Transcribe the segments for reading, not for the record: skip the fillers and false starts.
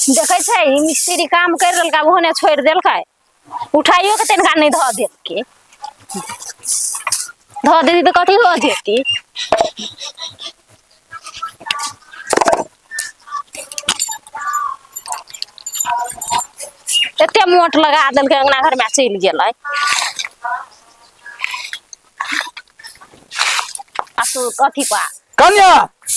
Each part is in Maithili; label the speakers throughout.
Speaker 1: देखै छै ई मिस्त्री काम करि देलकै ओहने छोड़ि देलकै उठाइयो के तनिका नहि धऽ देलकै धऽ देती तऽ कथी हो जेती। एते मोट लगा देलकै अंगना घर में चलि गेलै। आ तू कथी पा
Speaker 2: कन्या।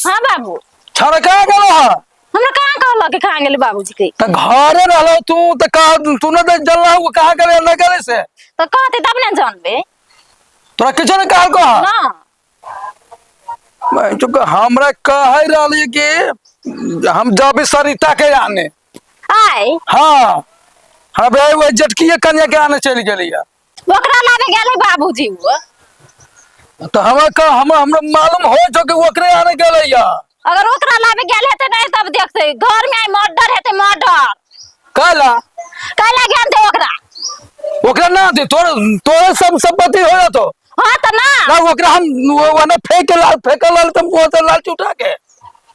Speaker 1: हाँ बाबू।
Speaker 2: छौड़ा कहाँ गेलो हँ?
Speaker 1: हमरा कहाँ कहलक कि कहाँ गेलै बाबूजी के?
Speaker 2: तऽ घरे रहलो तू तऽ कहा तू न तऽ जानला हूँ कहाँ गेलै नहि गेलै से।
Speaker 1: तऽ कहते तब ने जानबे।
Speaker 2: तोरा किछो नहि कहलको हँ?
Speaker 1: ना।
Speaker 2: मैं चुप हमरा कहै रहली कि हम जब सरिता के आने।
Speaker 1: आय।
Speaker 2: हाँ हाँ भाई वही जटकीए कन्या के आने चलि गेली है।
Speaker 1: ओकरा लाबे गेलै बाबूजी वो।
Speaker 2: तो हमरा का हम हमरा मालूम हो जो कि ओकरे आने गेलै या।
Speaker 1: अगर ओकरा लाबे गेल हेतै नहीं तब देखते घर में आई मर्डर हेतै मर्डर।
Speaker 2: काला?
Speaker 1: काला ज्ञान दे ओकरा।
Speaker 2: ओकरा ना दे तोर तोरे सब संपत्ति हो जातो।
Speaker 1: हाँ तो ना।
Speaker 2: ना ओकरा हम वो ना फेंक के लाल फेंक लाल तुम वो तो लाल उठा के।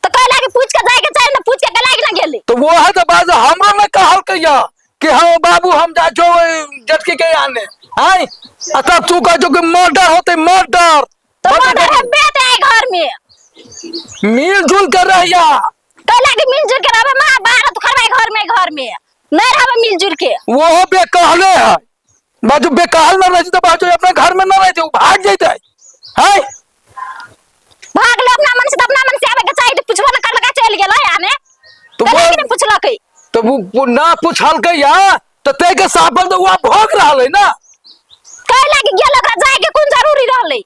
Speaker 1: तो काला के पूछ के जाए के चाहे ना पूछ के गेला कि ना गेली।
Speaker 2: तो वो है तो बात हमरा में कहल के या कि हाँ बाबू हम जा जो जटकी के आने आय आ तब तू कह जो कि मर्डर होते मर्डर।
Speaker 1: तो मर्डर हेबे ते घर में।
Speaker 2: मिलजुल कर रहिया।
Speaker 1: कहला कि मिलजुल के रहबे मां बाहर तू खरबाई घर में घर में नहीं रहबे मिलजुल के।
Speaker 2: वो बेकहले है बाजू बेकहल न रही तो बाजू अपने घर में न रहते वो भाग जाते है।
Speaker 1: भाग ले अपना मन से तो अपना मन से आवे के चाहिए तो पूछबो न करलका चल गेलै आने।
Speaker 2: तो
Speaker 1: कहला
Speaker 2: वो
Speaker 1: कि नहीं पूछलकै।
Speaker 2: तो वो ना पूछलकै या तो ते के साफल तो वो भोग रहलै ना।
Speaker 1: कहला कि गेल ओकरा जाय के कोन जरूरी रहलै।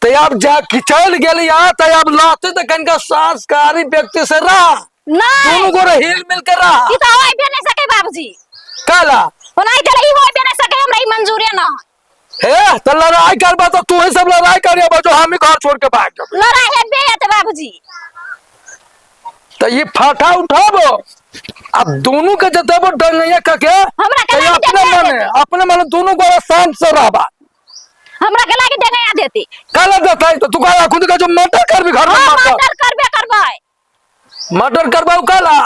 Speaker 2: तो अब जा कि चल गेल या तो अब लाते तो कनका संस्कारी व्यक्ति से रह।
Speaker 1: नहीं।
Speaker 2: दोनों गोरे हिल मिल के रह।
Speaker 1: ई तो होइबे नहीं सके बाबूजी।
Speaker 2: काला?
Speaker 1: ओनाही ते ई होइबे नहीं सके हमरा ई मंजूरे न है।
Speaker 2: हे तो लड़ाई करबा तो तू ही सब लड़ाई करिया बचो हम ही घर छोड़ के भाग जाबे।
Speaker 1: लड़ाई हेबे हेतै बाबूजी।
Speaker 2: तो ये फाटा उठाबो अब दोनों के जतेबो डंगैया कके
Speaker 1: हमरा के
Speaker 2: तो
Speaker 1: लागी
Speaker 2: अपने
Speaker 1: डंगैया
Speaker 2: मने
Speaker 1: देते।
Speaker 2: अपने मने दोनों गोरा शांत से रहबा।
Speaker 1: हमरा के लागी डंगैया देते।
Speaker 2: काला देतै तो तू का खुद का जो मर्डर करबी घर में
Speaker 1: हाँ,
Speaker 2: मर्डर।
Speaker 1: मर्डर करबे करबै।
Speaker 2: मर्डर करबै काला?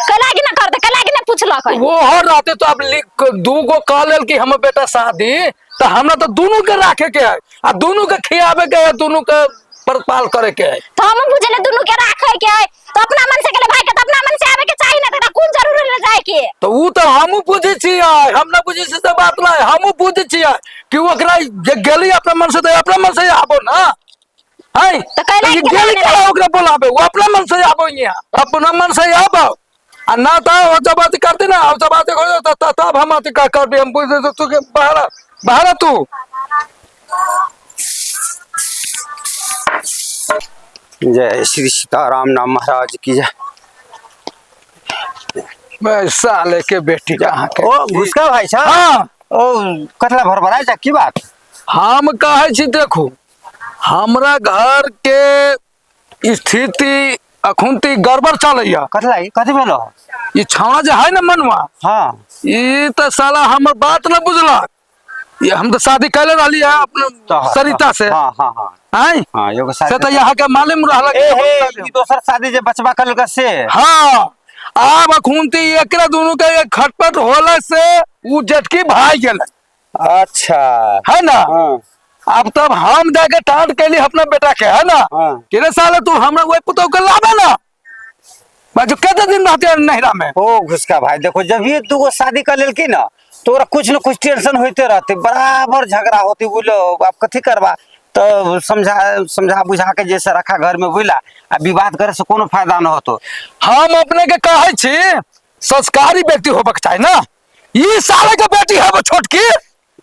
Speaker 1: कला की ना करते कला की ना पूछलक है।
Speaker 2: वो हो रहते तो अब लिख दू गो कह लेल कि हमर बेटा शादी तो हमरा तो दोनों के राखे के है आ दोनों के खियाबे के है दोनों के परपाल करे के है।
Speaker 1: तो हम बुझले दोनों के राखे के है तो अपना मन से गेले भाई के तो अपना मन से आवे के चाहिए ना तकरा कोन जरूरी ले जाए के।
Speaker 2: तो ऊ तो हमहू बुझै छियै हम ना बुझै छियै से बात नहीं हमहू बुझै छियै कि ओकरा जे गेली अपना मन से तो अपना मन से आबो ना है।
Speaker 1: तो कैला
Speaker 2: तो ये
Speaker 1: के
Speaker 2: गेली
Speaker 1: लाने
Speaker 2: केला ओकरा बोलाबे वो अपना मन से आबो यहाँ अपना मन से आबो आ ना तो वो जब बात करते ना वो जब बात हो तो तब हम अथी का करबे हम बुझ दे तू के बाहर बाहर तू।
Speaker 3: जय श्री सीताराम नाम महाराज की जय।
Speaker 2: मैं साले के बेटी कहाँ के?
Speaker 3: ओ घुसका भाई साहब।
Speaker 2: हाँ।
Speaker 3: ओ कतला भरभराय जा की बात?
Speaker 2: हम कहे छी देखो हमरा घर के स्थिति अखुनती गड़बड़ चलैया।
Speaker 3: कतला ई? कथी भेलो?
Speaker 2: ई छौड़ा जे है ना मनवा।
Speaker 3: हाँ।
Speaker 2: ई त साला हमर बात न बुझलक। ये हम तो शादी कैले रहली है अपने
Speaker 3: तो हाँ,
Speaker 2: सरिता से।
Speaker 3: हाँ, हाँ, हाँ।
Speaker 2: आय?
Speaker 3: हाँ, एगो शादी
Speaker 2: से तो यहाँ के मालूम रहलक
Speaker 3: ए,
Speaker 2: कि
Speaker 3: हे,
Speaker 2: हम शादी
Speaker 3: ई दोसर शादी जे बचबा करलक से।
Speaker 2: हाँ, आब अखुनती एकरा दोनों के एक खटपट होला से उ जटकी भाग गेलै।
Speaker 3: अच्छा।
Speaker 2: है ना?
Speaker 3: हाँ।
Speaker 2: अब तब हम जाके टांट कैली अपना बेटा के, है ना?
Speaker 3: हाँ।
Speaker 2: कि रे साले तू हमरा वही पुतोह के लाबे ना। बाजू कते दिन रहते हैं नैहरा में?
Speaker 3: ओ घुसका भाई देखो जब ये दूगो शादी कर लेलकी ना तो ओकरा कुछ न कुछ टेंशन होते रहते बराबर झगड़ा होते बुझलो अब कथी करबा तो समझा समझा बुझा के जैसे रखा घर में बुझला आ विवाद करे से कोनो फायदा न होतो।
Speaker 2: हम अपने के कहे छी संस्कारी व्यक्ति होबक चाही ना। ई साले के बेटी है वो छोटकी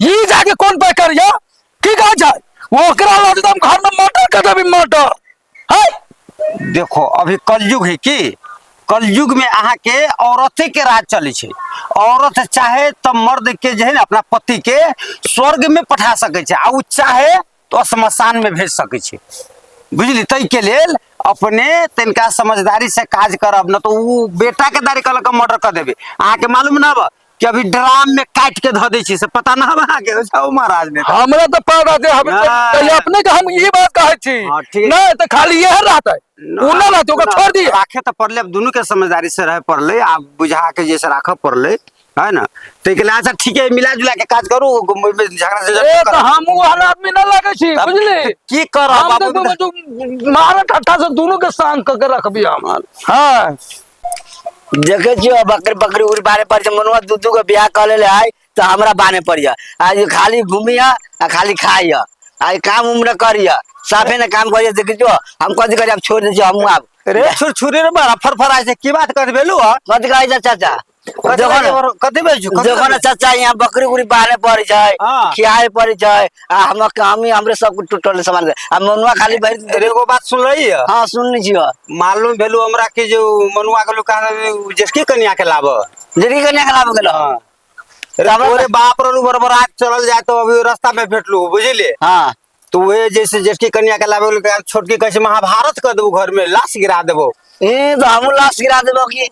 Speaker 2: ई जाके कोन पे करिया की कहे छै ओकरा लग एकदम घर में मर्डर कर देबी मर्डर। है
Speaker 3: देखो अभी कलयुग है की कलयुग में अहाँ के औरते के राज चले छै। औरत चाहे तो मर्द के जे है ना अपना पति के स्वर्ग में पठा सके छै आ उ चाहे तो श्मशान में भेज सके छै बुझली। तै के लेल अपने तनिका समझदारी से काज करब न तो उ बेटा के दारी कहलक मर्डर कर देबे। अहाँ के मालूम न बा कि अभी ड्राम में काट के धऽ दै छी से पता ना हम अहाँके जाउ महाराज ने
Speaker 2: हमरा तऽ पता छै हम
Speaker 3: ना।
Speaker 2: तऽ अपने के हम ई बात कहै छी
Speaker 3: हाँ, ठीक।
Speaker 2: नहि तऽ खाली इएह रहतै ओ नहि रहतै ओकरा छोड़ दिअ
Speaker 3: राखे तऽ पड़लै अब दुनू के समझदारी से रहे पड़लै आब बुझा के जैसे राखऽ पड़लै है ना ताहिके लिए अच्छा ठीक है मिला जुला के काज करू ओहिमे झगड़ा झंझट
Speaker 2: ए
Speaker 3: नहि
Speaker 2: तऽ
Speaker 3: करब।
Speaker 2: हम ओहन आदमी नहि लागै छी
Speaker 3: तब
Speaker 2: बुझली
Speaker 3: की करब
Speaker 2: हम
Speaker 3: बाबू
Speaker 2: देखबै मारा ठट्ठा से दुनू के सांग कऽ के रखबी हम हाँ
Speaker 4: देखे छियो बकरी बकरी उकरी बारे पर छै मनुआ दू दू गो बियाह कऽ लेले है तऽ हमरा बाने पड़िय आज खाली घूमिय आ खाली खाइय आ काम उम न करिय साफे न काम करिय देखे छियो हम कथी करी आब छोड़ दै छियो हमहूँ आब
Speaker 3: रे छुरछुरी रे बड़ा फरफराइ छै की बात कर भेलू हँ
Speaker 4: कथी कहै छै चाचा
Speaker 3: कथी
Speaker 4: देखो ने
Speaker 3: कथी भेल छौ
Speaker 4: देखो ने चाचा यहाँ बकरी उकरी बाने पड़ै छै
Speaker 3: हाँ।
Speaker 4: खियाए पड़ै छै आ हमर काम ही हमरे सब कुछ टूटल सामान आ मनुआ खाली भरि
Speaker 3: रे एगो बात सुनलही हँ
Speaker 4: हाँ सुनने छियो
Speaker 3: मालूम भेलू हमरा कि जे उ मनुआ के लोग जेठकी कनिया के लाब
Speaker 4: जेठकी कनिया के लाबऽ गेलो
Speaker 3: हाँ। रे ओरे बाप रे बरबरात चलल जाए तो अभी रास्ता में भेटलू बुझलिए
Speaker 4: हाँ
Speaker 3: तो वे जैसे जेठकी कनिया के लाबे गेलू छोटकी कहै छै महाभारत कर देबो घर में लाश गिरा देबो
Speaker 4: ए तो हमहूँ लाश गिरा देबो की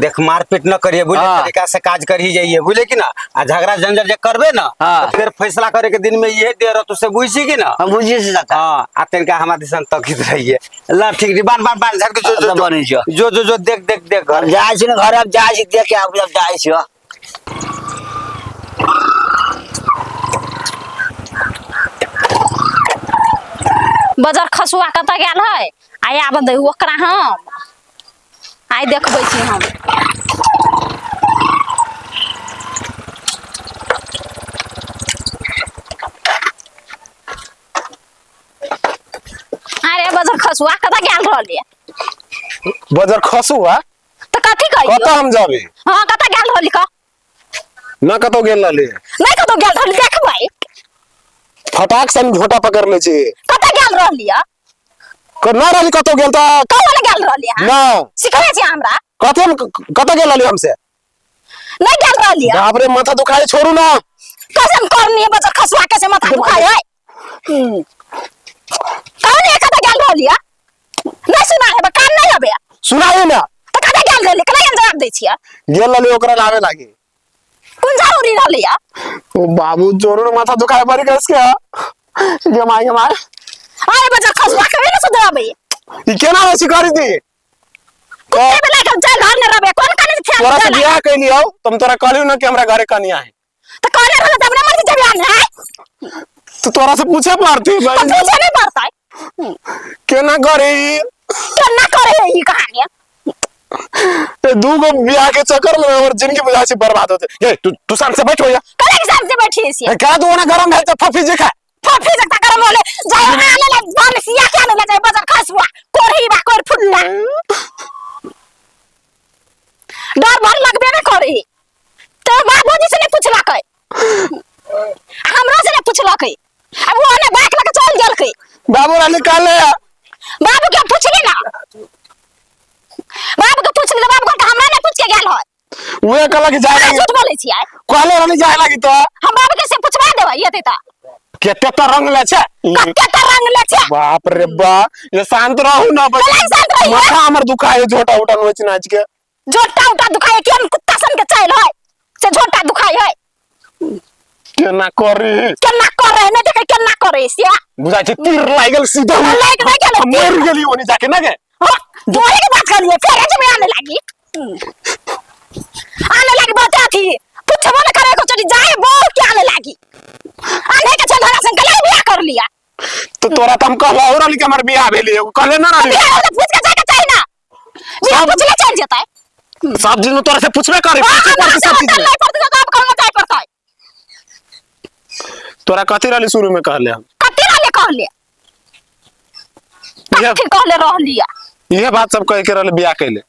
Speaker 3: देख मारपीट न करिए बुझले
Speaker 4: हाँ।
Speaker 3: तरीका से काज करही जाइए बुझले कि ना आ झगड़ा झंझट जे करबे ना
Speaker 4: हाँ।
Speaker 3: तो फिर फैसला करे के दिन में ये दे रह तो से बुझी कि ना
Speaker 4: हम बुझिए से चाचा
Speaker 3: हाँ आ तनिका हमरा दिसन तकित रहिए ला ठीक री बान बान बान झट के जो जो
Speaker 4: अब
Speaker 3: जो
Speaker 4: बनै छियो।
Speaker 3: जो जो जो देख देख देख घर
Speaker 4: हम जाइ छी ने घर अब जाइ छी देख के आबू अब जाइ छी
Speaker 1: बजर खसुआ कतऽ गेल है आइ आब दे ओकरा हम आइ देखबै छी हम। अरे बजर खसुआ कतऽ गेल रहलियै?
Speaker 5: बजर खसुआ
Speaker 1: तऽ कथी कहियौ?
Speaker 5: कतऽ हम जाबे?
Speaker 1: हाँ कतऽ गेल रहली कह?
Speaker 5: ना कतौ गेल रहली।
Speaker 1: नहि कतौ गेल रहली देखबै।
Speaker 5: फटाक सन झोटा पकड़ ले छी।
Speaker 1: कतऽ गेल रहली
Speaker 5: ना रहली कतौ गेल तऽ
Speaker 1: कतौ ने गेल रहली अहाँ?
Speaker 5: ना
Speaker 1: सिखबै छी हमरा?
Speaker 5: कथी हम कतऽ गेल रहली हमसे?
Speaker 1: नहीं गेल रहली
Speaker 5: बाप रे माथा दुखाए छोड़ू ना।
Speaker 1: कसम करनी बजर खसुआ के से माथा दुखाए है। कौन है कतऽ गेल रहली नहीं सुना है कान नहीं हबे।
Speaker 5: सुनाई ना।
Speaker 1: तऽ कतऽ गेल रहली केना जवाब दै छियै?
Speaker 5: गेल रहली ओकरा लावे लागी।
Speaker 1: कोन जरूरी रहली
Speaker 5: ओ बाबू जोरू माथा दुखाए बड़ी कस के गे माय गे माय।
Speaker 1: अरे बजर खसुआ के नहीं सुधराबे।
Speaker 5: ई केना होइ छै करी दी?
Speaker 1: कुत्ते बेला के चल घर न रहबे कोन काने से
Speaker 5: तोरा से बियाह कैली हौ तुम तोरा कहलियो ना कि हमरा घरे कनिया है।
Speaker 1: त कहले रहल त हमरा मर्जी जब आन है।
Speaker 5: तो तोरा से पूछे पड़ती
Speaker 1: तो पूछे नहीं पड़तै।
Speaker 5: केना करे?
Speaker 1: केना करे ई कहानी?
Speaker 5: ते दू गो बियाह के चक्कर में हमर जिंदगी बुझा छै बर्बाद होते। ये तू तू शांत से बैठ होया।
Speaker 1: कले के शांत से बैठी छी?
Speaker 5: का तू ओना गरम है त फफी जे खा।
Speaker 1: फफी जकता गरम होले जाय आने ले बनसिया के आने ले जाय बजर खसुआ कोरही बा कोर फुल्ला डर भर लगबे न करे। तो बाबूजी से नहीं पूछलकै हमरो से नहीं पूछलकै। अब वो ने बाइक लके चल गेलकै।
Speaker 5: बाबू रानी कहले
Speaker 1: बाबू के पूछली ना बाबू के पूछली त बाबू कहलकै हमरा नहीं पूछ के गेल है।
Speaker 5: उहे कहलक जाय लागी।
Speaker 1: झूठ बोलै छियै।
Speaker 5: कहले रानी जाय लागी तो
Speaker 1: हम बाबू के से पूछवा देबै एते त
Speaker 5: केते त रंग ले छै।
Speaker 1: कते त रंग ले छै।
Speaker 5: बाप रे बा ये शांत रहू ना बच्चा।
Speaker 1: कलाई शांत रही
Speaker 5: माथा हमर दुखाए झोटा उटा नोच नाच के।
Speaker 1: झोटा उटा दुखाए केहन कुत्ता सन के चाइल है से झोटा दुखाए है।
Speaker 5: केना करी?
Speaker 1: केना करे नहीं देखे केना करे से
Speaker 5: बुझाइ छै तीर लागि गेल सीधा।
Speaker 1: लागि नहि गेल।
Speaker 5: हम मरि गेली ओनी जाके ना गे।
Speaker 1: हाँ तोरे के बात करिए फिर जे आने लागी आने लागी बता थी पूछबो न करे को चली जाए बोल के आने लागी आने के चल धरा संग गले बियाह कर लिया।
Speaker 5: तो तोरा त हम कहलहु रहली कि हमर बियाह भेली कहले ना रहली।
Speaker 1: बियाह होले पूछ के जाए के चाही ना बियाह पूछले चल जेतै।
Speaker 5: सब चीज में तोरा से पूछबे करे पूछे पड़तै सब चीज में।
Speaker 1: नहीं पड़तै तो अब कहूं जाए पड़तै।
Speaker 5: तोरा कथी रहली शुरू में कहले हम?
Speaker 1: कथी रहले कहले? कथी कहले रहली?
Speaker 5: ये बात सब कह के रहले बियाह कैले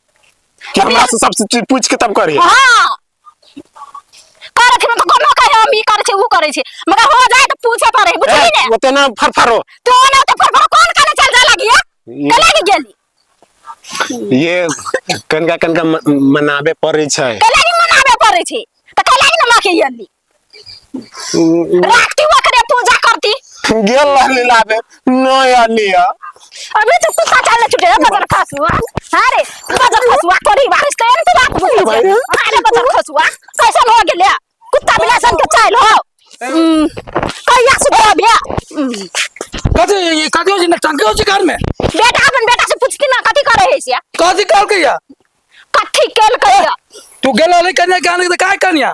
Speaker 5: कि हमरा से सब चीज पूछ के तब करिए।
Speaker 1: हाँ करे छी तो कोनो कहे हम ई करे छी ऊ करे छी मगर हो जाए तो पूछे पड़े बुझली ने।
Speaker 5: ओते ना फरफरो
Speaker 1: तो ना तो फरफरो कोन काने चल जा लागी कला के गेली?
Speaker 5: ये कनका कनका मनाबे पड़ै छै।
Speaker 1: कला के मनाबे पड़ै छै त कला के ना माके यली राखती ओकरे पूजा करती।
Speaker 5: गेल रहली लाबे नहीं आलिया।
Speaker 1: अभी तो कुत्ता चल छुटे बजर खसुआ। अरे बजर खसुआ कोरी बारिश तो एन तो बात बुझै छै। अरे बजर खसुआ कैसन हो
Speaker 2: नौटंकी होइ छै घर में।
Speaker 1: बेटा अपन बेटा से पूछती ना कथी करे है से।
Speaker 2: कथी कहलकै या?
Speaker 1: कथी केलकै या?
Speaker 2: तू गेल रहली कन्या के आने के तऽ काय कन्या?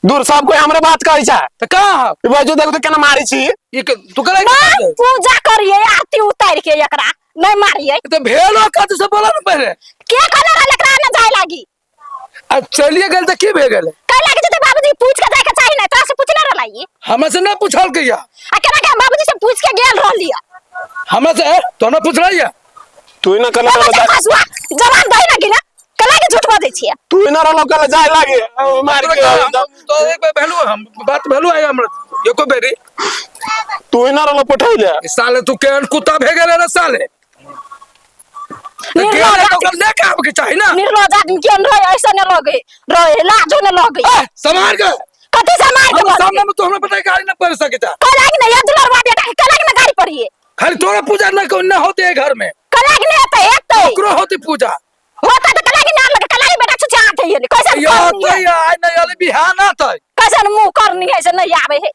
Speaker 5: दूर सब कोई हमरे बात कहै छै।
Speaker 2: तऽ कहाँ हौ?
Speaker 5: ई बाजू देखू तऽ केना मारै छी।
Speaker 2: ई तू केना
Speaker 1: नहीं पूजा करिए आरती उतार के एकरा नहीं मारिए।
Speaker 2: तऽ भेलो कथी से बोला ने पहिले।
Speaker 1: के कहने रहल एकरा न जाय लागी?
Speaker 2: आ चलिए गेल तऽ की भे गेलै?
Speaker 1: कह लागी जेते बाबूजी पूछ के जाय के चाही ना, तोरा से पूछने रहलै ई।
Speaker 2: हमरा से ना पूछलकै या।
Speaker 1: आ केना के बाबूजी से पूछ के गेल रहली?
Speaker 2: हमरा से तो ना पूछलै या।
Speaker 5: तू ना कहले रहलो
Speaker 1: खसुआ जवाब दही ना गिना, कला के झूठ बजै छियै।
Speaker 5: तू ना रहलो कहले जाय लागे मार के।
Speaker 2: तो एक बेर भेलु हम बात भेलु आइ हमरा एको बेरी।
Speaker 5: तू ना रहलो पठैले।
Speaker 2: साले तू केहन कुत्ता भे गेलै रे साले। लेके आबे के चाही ना।
Speaker 1: निर्लज आदमी केहन रहे ऐसे न लगे रहे लाजो न लगे।
Speaker 2: समार के
Speaker 1: कथी समार के?
Speaker 2: सामने में तो हमरा पता गाड़ी न पड़ सके ता।
Speaker 1: कला के नहीं दुलरवा बेटा के कला के न गाड़ी पड़िए।
Speaker 2: खाली तोरा पूजा न न होते है घर में।
Speaker 1: कला के नहीं होते हेतै।
Speaker 2: ओकरो होती पूजा
Speaker 1: होता त कला के ना लगे, कला के बेटा छुछा आते है कैसन
Speaker 2: या
Speaker 1: करनी
Speaker 2: तो
Speaker 1: है?
Speaker 2: या आइ नहीं आले बिहान आतै।
Speaker 1: कैसन मुंह करनी है से नहीं आवे है।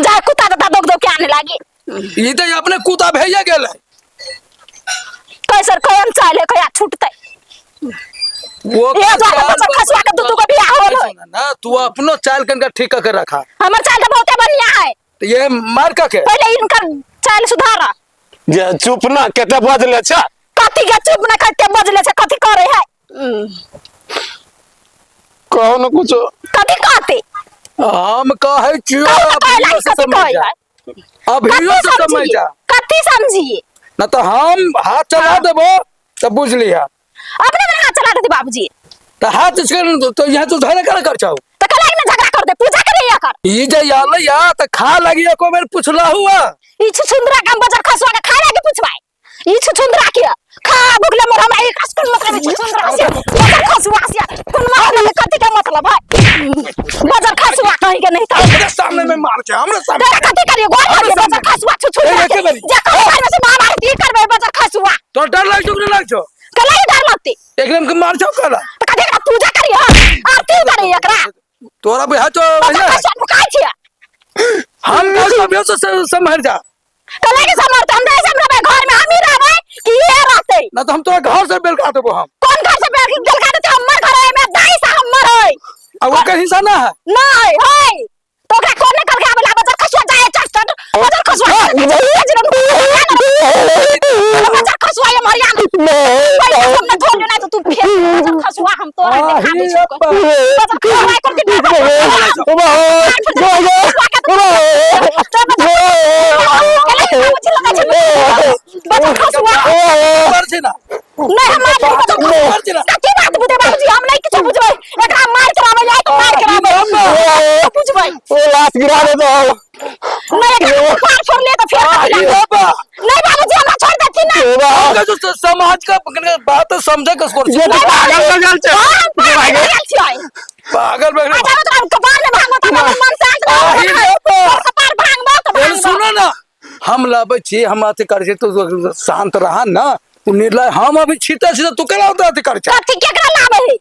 Speaker 1: जा कुत्ता तत्ता दौग दौग के आने लागी।
Speaker 2: ई त अपने कुत्ता भैया गेलै।
Speaker 1: कैसन कयन चाले कया छूटतै।
Speaker 2: वो
Speaker 1: ये जो अपन बच्चा खसुआ के दू-दू गो बियाह होल है।
Speaker 2: ना तू अपनो चाल कनका ठीक करके रखा।
Speaker 1: हमर चाल त बहुते बढ़िया है।
Speaker 2: तो ये मार का के
Speaker 1: पहले इनकर चाल सुधारा।
Speaker 5: जे चुप ना केते बजले छ।
Speaker 1: कथी के चुप ना कते बजले छ कथी करे है?
Speaker 5: कहो न कुछो।
Speaker 1: कथी कहते?
Speaker 2: हम कहै छियो
Speaker 1: कहू त कहै
Speaker 2: अभियो
Speaker 1: लागी
Speaker 2: से
Speaker 1: कथी
Speaker 2: समझ
Speaker 1: कहै
Speaker 2: जा।
Speaker 1: है?
Speaker 2: अभियो
Speaker 1: कथी
Speaker 2: से समझ
Speaker 1: समझिए?
Speaker 2: जा।
Speaker 1: कथी समझिए?
Speaker 2: ना तो हम हाथ चला देबो तब बुझ लिहा।
Speaker 1: अपने में हाथ चला देते बाबूजी।
Speaker 2: तो हाथ इसके तो यहाँ तो झगड़ा कर कर चाहो।
Speaker 1: तो कल ना झगड़ा कर दे पूजा करे या कर।
Speaker 2: ई जे आले या तो खा लगी एको बेर पूछला हुआ।
Speaker 1: ई छुछुंदरा के हम बजर खसुआ के खा लागी पूछबाई। ई छुछुंदरा के खा भुगले मोर हमरा एक कोन मतलब छुछुंदरा से बजर खसुआ से कोन मतलब कथी के मतलब है? बजर खसुआ कहीं के नहीं था।
Speaker 2: हमरे सामने में मार के हमरे सामने।
Speaker 1: तोरा कथी करियो गोर मारियो बजर खसुआ छुछुंदरा के। जे कहो घर में से महाभारत ई करबे बजर खसुआ।
Speaker 2: तो डर लाग छौ कि नहीं लाग छौ?
Speaker 1: कला ही डर लगते।
Speaker 2: एकदम के मार छौ कला।
Speaker 1: तो कथी एकरा पूजा करियो आरती उतारियो एकरा।
Speaker 2: तोरा बुझा छौ
Speaker 1: बजर खसुआ नुकाइ छियै।
Speaker 2: हम कहै छौ अभियो से सम्हर जा।
Speaker 1: कला के समर्थ हम नहीं समझबै घर में हम ही रहबै कि ये रहतै।
Speaker 2: ना तो हम तोरा घर से बेलका देबो हम।
Speaker 1: कोन घर से बेलका देतै? हमर घर है में दाई से हमर है।
Speaker 2: आ ओकर हिस्सा ना है।
Speaker 1: नहीं है। तो ओकरा कोन निकल के आबेला बजर खसुआ जाए चट चट बजर खसुआ। बजर खसुआ ये मरिया पहिले हम न धोल ना तो तू फेर बजर खसुआ हम तोरा देखा दै छियौ। बजर खसुआ कर के बजर खसुआ
Speaker 2: मार छै ना।
Speaker 1: नहीं हम मार बजर खसुआ। कथी बात बुझे बाबूजी हम नहीं किछो बुझबै। एकरा मार के आबै जाय तो मार के आबै बुझबै।
Speaker 5: ओ लाश गिरा दे तो।
Speaker 1: नहीं एकरा पार छोड़ ले तो फेर नहीं बाबूजी हमरा छोड़ देथिन ना।
Speaker 2: हम जो समाज का बात समझे कस कर।
Speaker 5: ये तो पागल हो गेल छै।
Speaker 1: पागल छियै।
Speaker 2: पागल भए गेल।
Speaker 1: आ जाबे तोरा कपार ने भांगबो त हमर मन शांत
Speaker 2: आही
Speaker 1: रह।
Speaker 2: रे बा।
Speaker 1: कपार भांगबो त
Speaker 2: बोल सुनो ना हम लाबै छी हम अथी करै छी तू शांत रह ना। तू निर्लय हम अभी छीते छी तू केना अथी करै छै?
Speaker 1: कथी केकरा लाबै है?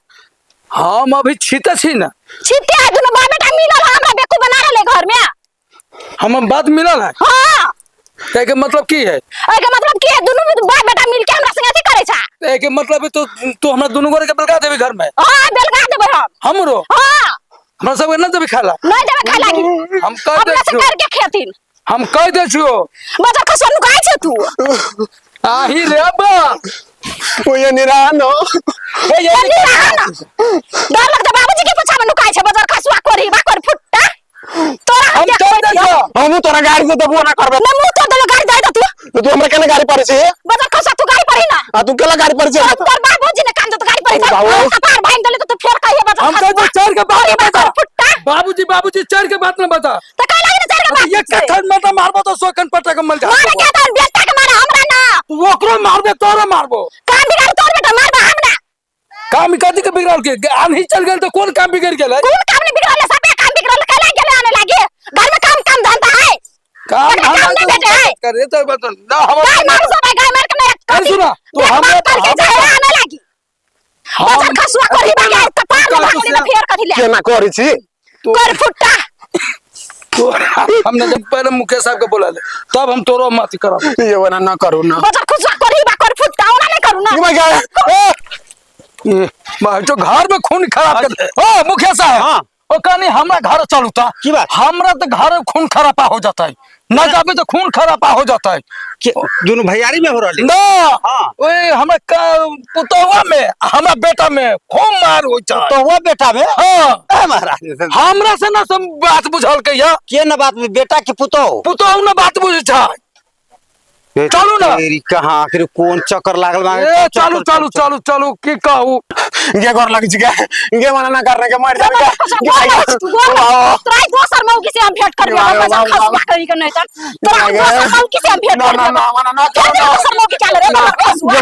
Speaker 2: हम अभी छीते छी ना।
Speaker 1: छीते है दुनू बाप बेटा मिलल है हमरा बेवकूफ बना रहले घर में।
Speaker 2: हम बात मिलल है।
Speaker 1: हां।
Speaker 2: तै के मतलब की है?
Speaker 1: एहि के मतलब की है? दुनू बाप बेटा मिल के हमरा संगे अथी करै छै।
Speaker 2: तै के मतलब है तू हमरा दुनू गोरे के बेलगा देबी घर में।
Speaker 1: हां बेलगा देबै हम।
Speaker 2: हमरो?
Speaker 1: हां।
Speaker 2: हमरा सबके न देबी खाला?
Speaker 1: नहीं देबै खाला की।
Speaker 2: हम कह दै
Speaker 1: अपना से
Speaker 2: छियौ।
Speaker 1: करके खेथिन।
Speaker 2: हम कह दै छियौ।
Speaker 1: बजर खसुआ नुकाइ छै तू।
Speaker 2: आही रे अब्बा।
Speaker 5: ओ ये निरान हो।
Speaker 2: ए ये
Speaker 1: निरान। डर लगतै बाबूजी के पूछा में नुकाइ छै बजर खसुआ कोरी बा कोरी फुट्टा। तोरा
Speaker 2: हम
Speaker 1: देखबै
Speaker 2: चल दै
Speaker 1: छियौ।
Speaker 2: छियौ।
Speaker 5: हमहूँ तोरा गाड़ी से देबो ना करबै।
Speaker 1: ना मुंह तोड़ देलौ गाड़ी दे दे तू।
Speaker 5: तो तू हमरा केना गाड़ी पड़ै छै?
Speaker 1: बजर खसुआ तू गाड़ी पड़ी ना।
Speaker 5: आ तू केना गाड़ी पड़ै छै?
Speaker 1: तोर बाबूजी ने काम दे तो गाड़ी पड़ी।
Speaker 5: बाबू।
Speaker 1: कपार भांग देले तो तू फेर कहिए बजर
Speaker 2: हम
Speaker 1: खसुआ।
Speaker 2: कह दे चढ़ के बात
Speaker 1: कोरी
Speaker 2: न
Speaker 1: बा
Speaker 2: बता।
Speaker 1: कोरी फुट्टा।
Speaker 2: बाबूजी बाबूजी चढ़ के बात न बता।
Speaker 1: त कह लागी ना चढ़ के बात
Speaker 2: ये कथन में तो मारबो तो सोकन पटक मल जा।
Speaker 1: मारे के तो बेटा के मारे हमरा ना।
Speaker 2: तू ओकरो मारबे तोरो मारबो।
Speaker 1: काम बिगाड़ तोर बेटा मारबा हमरा।
Speaker 2: काम कथी के बिगड़ल के आन्ही चल गेल तो कोन काम बिगड़ गेलै?
Speaker 1: कोन काम नहीं बिगड़ल सबे काम बिगड़ल कला गेले आने लागे। घर में काम काम धंधा है।
Speaker 2: काम
Speaker 1: काम
Speaker 2: धंधा
Speaker 1: नहीं
Speaker 2: तो
Speaker 1: भेटे है।
Speaker 2: करे तो बता ना हम
Speaker 1: गाय मार सब गाय मार के नहीं
Speaker 2: अरे सुना तू हमरा
Speaker 1: करके जाए आने लागी। बजर खसुआ करी बा कपार में भांगले तो फेर कथी ले।
Speaker 5: केना करै छी?
Speaker 1: कर फुट्टा।
Speaker 2: तोरा हम न जब पहले मुकेश साहब के बोला ले तब हम तोरो मत करब।
Speaker 5: ये वना ना करू ना।
Speaker 1: बजर खुसवा करी बा कर फुटका ओना नहीं करू ना।
Speaker 5: ये मैं क्या ए
Speaker 2: ए, जो घर में खून खराब कर ओ मुखिया साहब।
Speaker 3: हाँ।
Speaker 2: ओ कनी हमरा घर चलू ता।
Speaker 3: की बात?
Speaker 2: हमरा तो घर खून खराबा हो जाता है ना जाबे तो खून खराबा हो जाता है।
Speaker 3: दोनों भैयारी में हो रहली
Speaker 2: ना।
Speaker 3: हाँ।
Speaker 2: ओए हमरा पुतहुआ में हमरा बेटा में खूब मार हो जाए।
Speaker 3: तो वो बेटा में?
Speaker 2: हाँ।
Speaker 3: ए महाराज।
Speaker 2: हमरा से ना सब बात बुझल के या।
Speaker 3: के ना बात बेटा के पुतोह?
Speaker 2: पुतोह ना बात बुझ जाए। चलू ना।
Speaker 3: तेरी कहाँ आखिर कोन चक्कर लागल बा?
Speaker 2: ए चलू चलू चलू चलू की कहू?
Speaker 5: गे गोर लग छी गे गे मना ना करने के मर जाबे गे।
Speaker 1: तोरा दोसर मौकी से हम भेंट करबे, हम बजर खसुआ करी के नहीं तन। तोरा दोसर मौकी से हम भेंट
Speaker 5: ना ना
Speaker 1: करबे।
Speaker 5: ना मना ना करो ना।
Speaker 1: दोसर मौकी चल रे बजर खसुआ।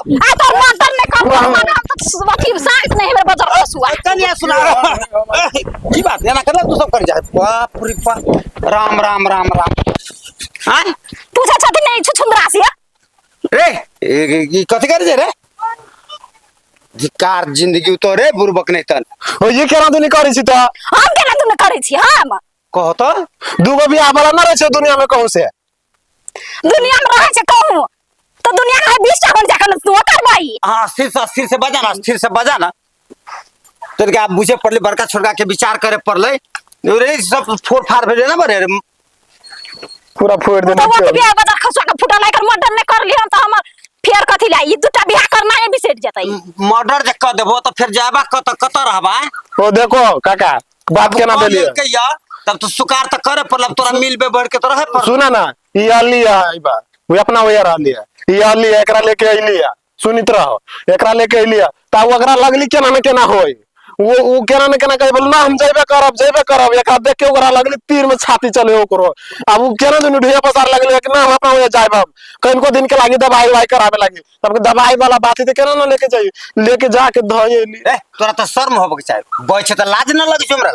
Speaker 1: आ तोर मर्दन नहीं कर माना हम तो अथी सांस नहीं हमर बजर खसुआ।
Speaker 3: कन्या सुना की बात एना करला तू सब कर जा। बाप रे बाप राम राम राम राम। हां
Speaker 1: पूछा छथि नहीं छुछुंदरा से
Speaker 3: रे ई कथि कर जे रे धिकार जिंदगी तो रे बुरबक नहीं तन।
Speaker 5: ओ ये केना दुनी करै छी त?
Speaker 1: हम केना दुनी करै छी? हम
Speaker 3: कहो तो
Speaker 5: दूगो बियाह वाला ना रहै छै दुनिया में कहूं से।
Speaker 1: दुनिया में रहै छै कहूं तो दुनिया में 20 टा बन जाखन तू करबही।
Speaker 3: हां स्थिर से बजाना, स्थिर से बजाना। तोर आप बुझे पड़ले बड़का छोटका के विचार करे पड़ले रे सब फोड़ फाड़ भेले ना बरे
Speaker 5: पूरा फोड़ देने
Speaker 1: तो वो बियाह बजर खसुआ के फुटल एकर मर्डर नहीं कर लिहन त हमर फेर कथि ला ई दूटा बियाह करना है बिसरि जेतै।
Speaker 3: मर्डर जे क देबो त फेर जाबा कत कत रहबा?
Speaker 5: ओ देखो काका बात केना देलिए
Speaker 3: कहिया तब तो सुकार त करे पड़ल तोरा मिलबे बढ़ के तो रहे पड़ल।
Speaker 5: सुना ना ई आली है ई बात वो अपना वही रहली है ई आली है एकरा लेके अइली है सुनित रहो एकरा लेके अइली है ता ओकरा लगली केना न केना होई वो केना न केना कहे बोल ना हम जेबे करब जेबे करब एकरा देख के ओकरा लगली तीर में छाती चले ओकरो। अब उ केना दुनू ढेर पसार लगले कि ना हम अपना वहाँ जाइब हम कनको दिन के लागी दवाई उवाई करावे लागी तब दवाई वाला बात है त केना न लेके जाई लेके जाके धइली।
Speaker 3: ए तोरा त शर्म होबे के चाही बैठे त लाज न लगे छौ हमरा।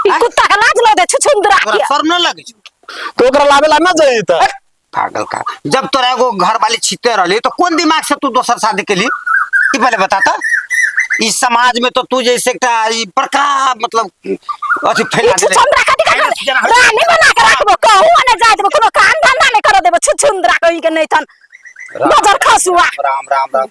Speaker 1: ई कुत्ता के लाज लगे छुछुंदरा
Speaker 3: तोरा
Speaker 1: के।
Speaker 3: शर्म न लगे छौ
Speaker 5: तो ओकरा लावे ला ना जाई त।
Speaker 3: पागल का जब तोरा एगो घर वाली छिते रहली तो कोन दिमाग से तू दोसर शादी के लिए ई पहले बता त। इस समाज में तो तू जैसे एकटा ई बड़का मतलब अथी फैला देले।
Speaker 1: छुछुंदरा कथि कर रानी बना के राखबो कहू ने जाय देबो कोनो काम धंधा नहीं कर देबो छुछुंदरा कहि के नहीं तन बजर खसुआ।
Speaker 3: राम राम राम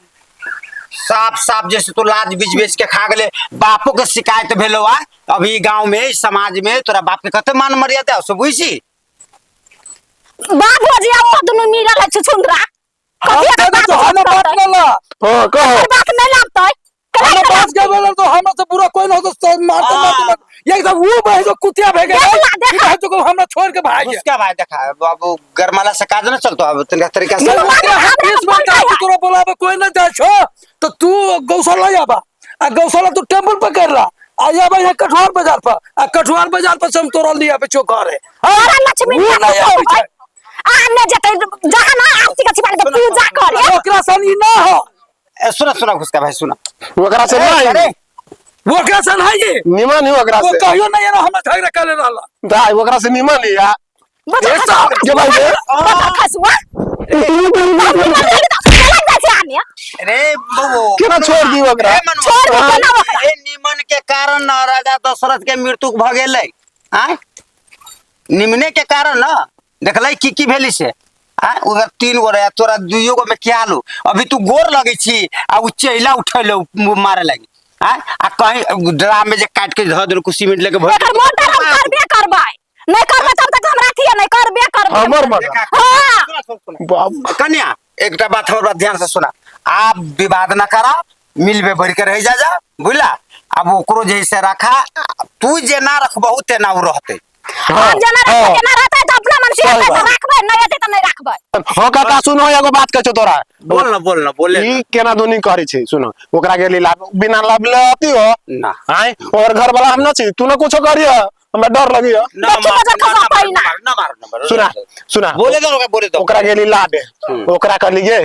Speaker 3: साफ साफ जैसे तू लाज बीच बेच के खा गेले बापो के शिकायत भेलो आ अभी गांव में इस समाज में तोरा बाप के कते मान मर्यादा हो सब बुझी
Speaker 1: बाप जी आ वो दुनू मिलल है छुछुंदरा।
Speaker 2: हम
Speaker 1: कथी
Speaker 2: तो
Speaker 1: बात
Speaker 2: हम बात
Speaker 1: करतै?
Speaker 2: न ला।
Speaker 5: हां कहो
Speaker 1: बात नहीं लाबतै।
Speaker 2: हम बात के बोलल तो हमरा से बुरा कोई न हो तो मारते मारते मारते ये सब वो भाई जो कुतिया भे गए
Speaker 1: देखला, देखला।
Speaker 2: भाई जो हमरा छोड़ के भाग गया।
Speaker 3: उसका भाई देखा बाबू गरमाला से काज न चलतो अब तनिका तरीका से।
Speaker 2: नहीं,
Speaker 1: मारे,
Speaker 2: हम
Speaker 1: हमरा
Speaker 2: 20
Speaker 1: तो
Speaker 2: बार
Speaker 1: फोन
Speaker 2: काहे
Speaker 1: करिया।
Speaker 2: तोरा बोलाबे कोई न जाय छो तो तू गौशाला आबा आ गौशाला तू टेम्पल पर करला आ आबा यहाँ कठुआर बाजार पर आ कठुआर बाजार पर से हम तोरा लिया पे चो करे।
Speaker 1: तोरा लक्ष्मी
Speaker 2: वो नहीं आबै छै।
Speaker 1: आ ने जेतै जहाँ ना आरती के छिपाल के पूजा करे।
Speaker 2: ओकरा सन ई ना हो।
Speaker 3: ए, सुना सुना घुसका भाई सुना
Speaker 5: ओकरा से
Speaker 3: ए,
Speaker 5: नहीं।
Speaker 3: अरे।
Speaker 2: ओकरा सन है ये।
Speaker 5: निमन है ओकरा
Speaker 2: वो
Speaker 5: से।
Speaker 2: कहियो नहीं है ना हमरा झगड़ा करे रहला।
Speaker 5: दाई ओकरा से निमन है या।
Speaker 1: बजर
Speaker 2: ए,
Speaker 1: खसुआ,
Speaker 2: साहब,
Speaker 5: के भाई रे।
Speaker 1: बजर खसुआ।
Speaker 3: अरे बबो
Speaker 5: केना छोड़ दी ओकरा?
Speaker 3: ए, मनुआ,
Speaker 1: छोड़ दी केना ओकरा?
Speaker 3: ए निमन के कारण न राजा दशरथ के मृत्यु भ गेलै। आँय? निमने के कारण न देखलै की की भेलै से। आँय? उधर 3 गो रहे तोरा 2 गो में क्या लू अभी तू गोर लगै छी आ उ चैला उठैलो मारे लागी। आँय? आ कहीं ड्राम में जे काट के धऽ देलकौ सीमेंट लेके भरि
Speaker 1: एकर मोटर हम करबे करबै नहीं करबै तब तक हमरा अथी नहीं करबे करबै।
Speaker 5: हमर मर्द।
Speaker 1: हां।
Speaker 3: सुना, सुना, सुना।
Speaker 5: बाप।
Speaker 3: कन्या एकटा बात हमर बात ध्यान से सुना आप विवाद न करा मिलबे बढ़ के रह जा जा बुझला। अब ओकरो जैसे रखा तू जेना रखबहु तेना उ रहतै।
Speaker 1: हम जेना रखबै तेना रहतै त अपना मन से
Speaker 5: सही
Speaker 1: रहतै त
Speaker 5: बात।
Speaker 1: राखबै नहीं हेतै त नहीं राखबै।
Speaker 5: हो काका सुनो एगो बात कहै छौ तोरा।
Speaker 3: बोल न बोल न बोले
Speaker 5: ई केना दुनी करै छै सुनो ओकरा गेली लाभ बिना लाभ ले अथी हो
Speaker 3: ना।
Speaker 5: आय और घर वाला हम न छी तू न कुछो करिय हमरा डर लगिय।
Speaker 3: ना
Speaker 1: देखी
Speaker 3: मार,
Speaker 1: बजर
Speaker 3: ना,
Speaker 1: खसा
Speaker 3: ना मार,
Speaker 1: पाई ना।
Speaker 3: ना मार, ना मार।
Speaker 5: सुना सुना
Speaker 3: बोले दो ओकरा, बोले दो।
Speaker 5: ओकरा गेली लाबे ओकरा कहली गे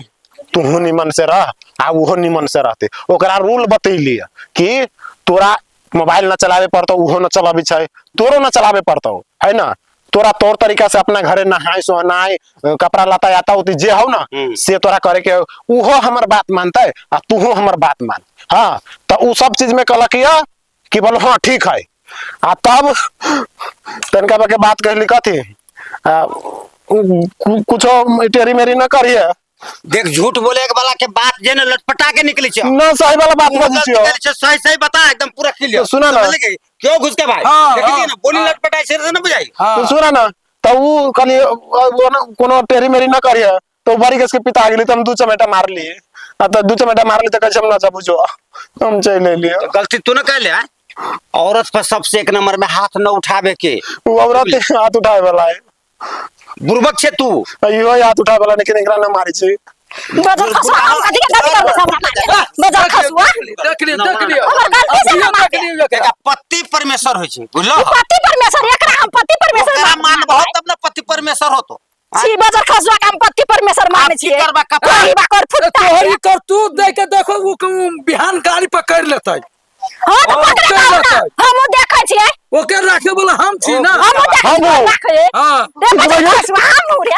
Speaker 5: तूहू निमन से रह आ उहो निमन से रहते। ओकरा रूल बतैली कि तोरा मोबाइल न चलावे पड़तौ उहो न चलाबै छै तोरो न चलावे पड़तौ है ना। तोरा तौर तरीका से अपना घरे नहाय सोनाय कपड़ा लत्ता आता उती जे हौ ना से तोरा करे के उहो हमर बात मानतै आ तूहो हमर बात मान। हाँ त उ सब चीज में कहलक या कि बोल हाँ ठीक है। आ तब तनिका के बात कहली कथी आ, कुछो टेरी मेरी न करिए।
Speaker 3: देख झूठ बोले के वाला के बात जे ने लटपटा के निकले छै।
Speaker 5: न सही वाला बात बजै
Speaker 3: गलती
Speaker 5: छियो।
Speaker 3: करै छै, सही सही बता एकदम पूरा क्लियर।
Speaker 5: तो सुना ना।
Speaker 3: क्यों घुस के भाई?
Speaker 2: हाँ,
Speaker 3: देखिए
Speaker 2: हाँ,
Speaker 3: ना बोली
Speaker 2: हाँ।
Speaker 3: लटपटाई से ना बुझाई।
Speaker 2: हाँ।
Speaker 5: तो सुना ना तो ऊ कहली वो न कोनो टेरी मेरी न करिए तो बड़ी कस के पिता गेली तो हम दू चमेटा मारली आ तो दू चमेटा मारली तो कैसे हम ना बुझो हम चल एलिए।
Speaker 3: तो गलती तू न कैले हैं? औरत पर सबसे एक नंबर में हाथ न उठावे के।
Speaker 5: ऊ औरत हाथ उठाए वाला है।
Speaker 3: बुर्बक छे तू।
Speaker 5: इहो हाथ उठाए वाला लेकिन एकरा न मारै छै।
Speaker 1: बजर खसुआ हम कथी के गलती करबै हमरा मारे बजर खसुआ।
Speaker 2: देख लियो देख लियो।
Speaker 1: हमर गलती से ना मारे।
Speaker 2: देख लियो
Speaker 3: एकरा पति परमेश्वर होइ छै बुझलो।
Speaker 1: पति परमेश्वर एकरा हम पति परमेश्वर
Speaker 3: ओकरा मानबहो तब न पति परमेश्वर होतो।
Speaker 1: छी बजर खसुआ के हम पति परमेश्वर मानै
Speaker 3: आब की
Speaker 1: छियै।
Speaker 3: करबा कपार?
Speaker 1: करी बाकर फुट्टा।
Speaker 2: तोहरी करतूत देख के देखो उ बिहान गाड़ी पकड़ लेतै।
Speaker 1: हां तो
Speaker 2: ओ,
Speaker 1: पकड़े
Speaker 2: चलि
Speaker 1: ना
Speaker 2: जेतै।
Speaker 1: हमहूँ देखै छियै।
Speaker 2: ओकर राखे वाला हम छी ना।
Speaker 1: हमहूँ देखै छियै
Speaker 5: हमहूँ।
Speaker 1: राखे।
Speaker 2: हाँ।
Speaker 1: रे बजर खसुआ हमहूँ रे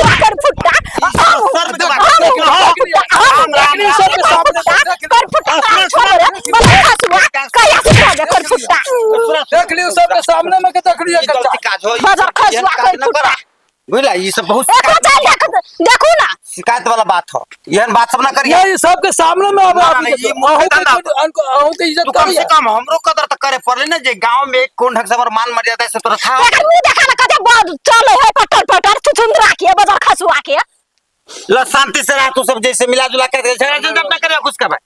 Speaker 1: बाकर फुट्टा हमहूँ
Speaker 3: शर्म के बात।
Speaker 1: हमहूँ फुट्टा हमहूँ
Speaker 2: देखली सबके सामने
Speaker 1: कर फुट्टा छोड़ रे बजर खसुआ कहिया से छोड़ दे कर फुट्टा।
Speaker 2: देख लियो सबके सामने में के देख लियो
Speaker 3: ई गलती काज हो।
Speaker 1: बजर खसुआ
Speaker 3: एहन काज
Speaker 1: कर
Speaker 3: न
Speaker 1: फुट्टा।
Speaker 3: करा। बुझला ई सब बहुत
Speaker 1: एकरा चल देख देखू ना
Speaker 3: शिकायत वाला बात हो। एहन बात सब ना करिए।
Speaker 2: नहीं सबके सामने में अब
Speaker 3: ना,
Speaker 2: आदमी
Speaker 3: ना,
Speaker 2: के
Speaker 3: ई मुँह
Speaker 2: अहूँ
Speaker 3: पे
Speaker 2: के
Speaker 3: ना।
Speaker 2: अहूँ के इज्जत
Speaker 3: तू कम से
Speaker 2: करिए।
Speaker 3: कम हमरो कदर त करे पड़ले ना जे गांव में कोन ढंग से हमर मान मर्यादा से तोरा था।
Speaker 1: एकर मुंह देखा ना कते बड़ चले है पटर पटर छुछुंदरा के बजर खसुआ के।
Speaker 3: ल शांति से रह तू सब जैसे मिला जुला के झगड़ा झंझट ना करे कुछ कर।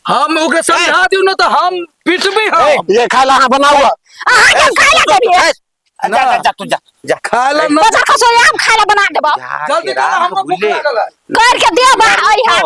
Speaker 2: हम ओकरा समझा दियो ना तो हम पिटबे हम।
Speaker 5: ये खाए ला अहाँ बनाऊ।
Speaker 1: अहाँ के खाय ला देबियै।
Speaker 3: जा जा जा तू जा जा
Speaker 2: खाए ला ना।
Speaker 1: बजर खसुआ हम खाय ला बना देबो।
Speaker 2: जल्दी कर हमरा भूख लागल है।
Speaker 1: कर के देबा अइहा।